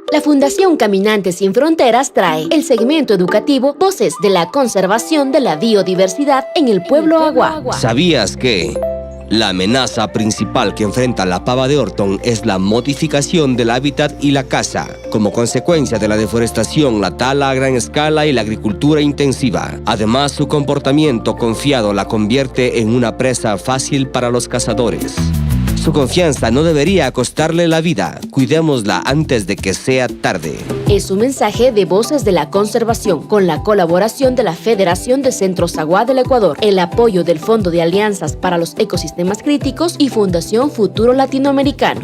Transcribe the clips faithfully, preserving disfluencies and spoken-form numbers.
La Fundación Caminantes Sin Fronteras trae el segmento educativo Voces de la Conservación de la Biodiversidad en el Pueblo Awa. ¿Sabías que la amenaza principal que enfrenta la pava de Orton es la modificación del hábitat y la caza? Como consecuencia de la deforestación, la tala a gran escala y la agricultura intensiva. Además, su comportamiento confiado la convierte en una presa fácil para los cazadores. Su confianza no debería costarle la vida. Cuidémosla antes de que sea tarde. Es un mensaje de Voces de la Conservación, con la colaboración de la Federación de Centros Awa del Ecuador, el apoyo del Fondo de Alianzas para los Ecosistemas Críticos y Fundación Futuro Latinoamericano.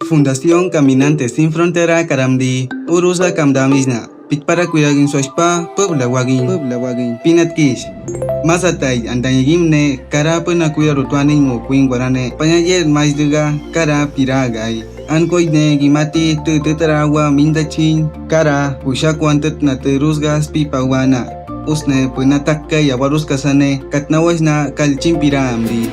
Fundación Caminantes Sin Frontera karam di urusa kamdamisna. Pitpara kwiragin swachpa, pwebla wagin. Pwebla wagin. Pinatkish. Masatay, antaña gimne, kara pwena kwira rutwanin mo kwin warane, pañayer maisduga, kara piragai. Ankoidne gimati, tu tutarawa mindachin, kara, ushakwan tutna tu rusgas pipawana. Usne pwena takkaya waruskasane, katnawasna kalchin pira amri.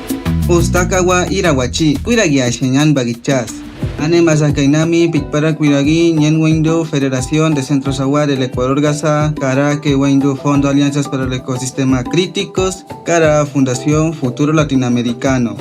Ustakawa irawachi, kwiragi ashenyan bagichas. Ane masakainami pitpara kwiragi nyen windu Federación de Centros Awa del Ecuador gasa, kara ke windu Fondo Alianzas para el Ecosistema Críticos, kara Fundación Futuro Latinoamericano.